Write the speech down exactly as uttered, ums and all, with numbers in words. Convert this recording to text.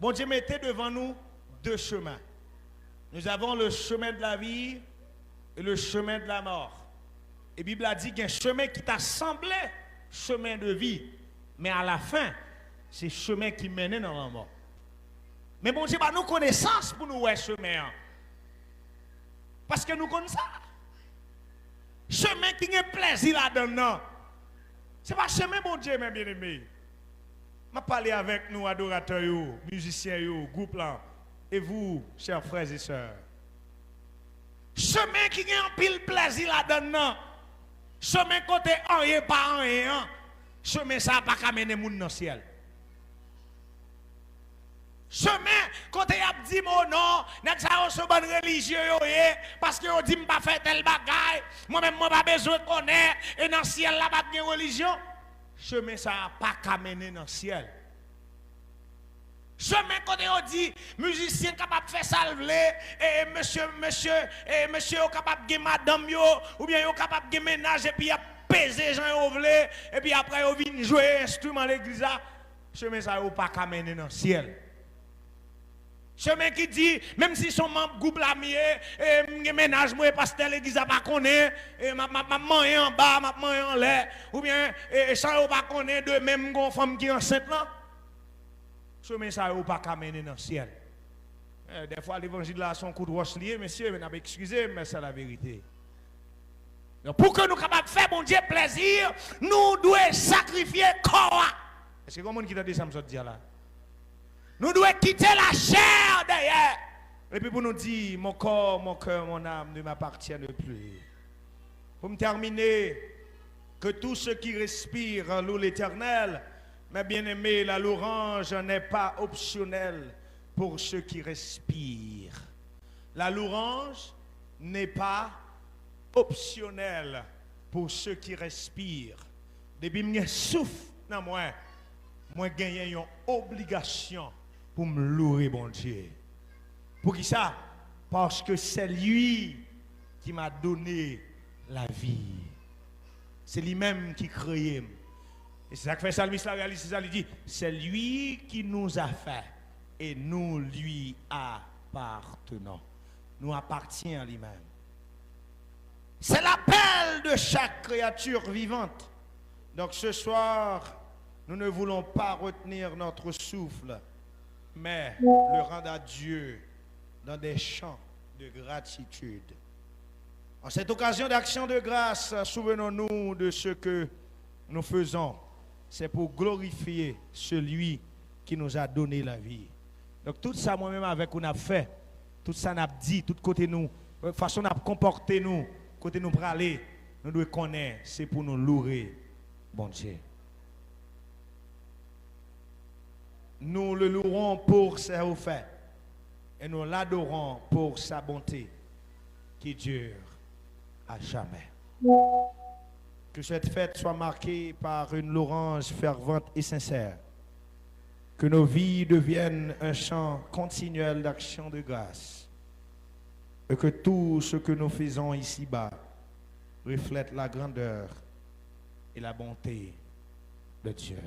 Bondye mete devan nou de chemen. Nous avons le chemin de la vie et le chemin de la mort. E Bib la di gen chemen ki ta sanble chemen de vi, men alafen, se chemen ki mennen nan lanmò. Men Bondye ba nou konesans pou nou wè chemen an. Paske nou konn sa. Chemen ki gen plèzi ladan l nan, se pa chemen Bondye, men byeneme. M ap pale avèk nou, adoratè yo, mizisyen yo, gwoup lan, e vou, chè frè e sè. Chemen ki gen anpil plèzi ladan l nan, chemen kote anyen pa anyen an, chemen sa a pa ka mennen moun nan syèl. Chemen kote y ap di m, "O non, nèg sa yo se bann relijye yo ye, paske yo di m pa fè tèl bagay, mwen menm mwen pa bezwen konnen, e nan syèl la p ap gen relijyon." Chemen sa a pa ka mennen nan syèl. Chemen kote yo di mizisyen kapab fè sa l vle, e, e mesye, mesye, e mesye yo kapab gen madanm yo, oubyen yo kapab gen mennaj epi y ap peze jan yo vle, epi apre yo vin jwe enstriman legliz la. Chemen sa yo pa ka mennen nan syèl. Chemen ki di, menm si se yon manm gwoup la m ye, e m gen mennaj mwen, e pastè legliz la pa konnen, e m ap, m ap, m ap manyen anba, m ap manyen anlè, oubyen, e, e san yo pa konnen, demen m gen yon fanm ki ansent lan. Chemen sa yo pa ka mennen nan syèl. Eh, dèfwa levanjil la se yon kout wòch li ye, mesye, men n ap eskize m, men se laverite. Donk, pou ke nou kapab fè Bondye plèzi, nou dwe sakrifye kò a. Èske gen moun ki tande sa m sot di a la? Nou dwe kite lachè dèyè. Epi pou nou di, "Mon corps, mon cœur, mon âme ne m'appartiennent plus." Pou m tèmine, que tout ce qui respire loue l'Éternel. Mes bien-aimés, la louange n'est pas optionnelle pour ceux qui respirent. La louange n'est pas optionnelle pour ceux qui respirent. Depi m gen souf nan mwen, mwen genyen yon obligasyon pou m loure Bondye. Poukisa? Paske c'est lui qui m'a donné la vie. Se li menm ki kreye m. E se sa k fè salmis la reyalize sa, li di, "C'est lui qui nous a fait et nous lui appartenons." Nou apatyen a li menm. C'est l'appel de chaque créature vivante. Donc ce soir, nous ne voulons pas retenir notre souffle, mais le rendre à Dieu dans des chants de gratitude. En cette occasion d'action de grâce, souvenons-nous de ce que nous faisons. C'est pour glorifier celui qui nous a donné la vie. Donk, tout sa mwen menm avèk ou n ap fè, tout sa n ap di, tout kote nou, fason n ap konpòte nou, kote nou prale, nou dwe konnen se pou nou loure Bondye. Nous le louerons pour ses hauts faits et nous l'adorons pour sa bonté qui dure à jamais. Que cette fête soit marquée par une louange fervente et sincère. Que nos vies deviennent un chant continuel d'action de grâce. Et que tout ce que nous faisons ici-bas reflète la grandeur et la bonté de Dieu.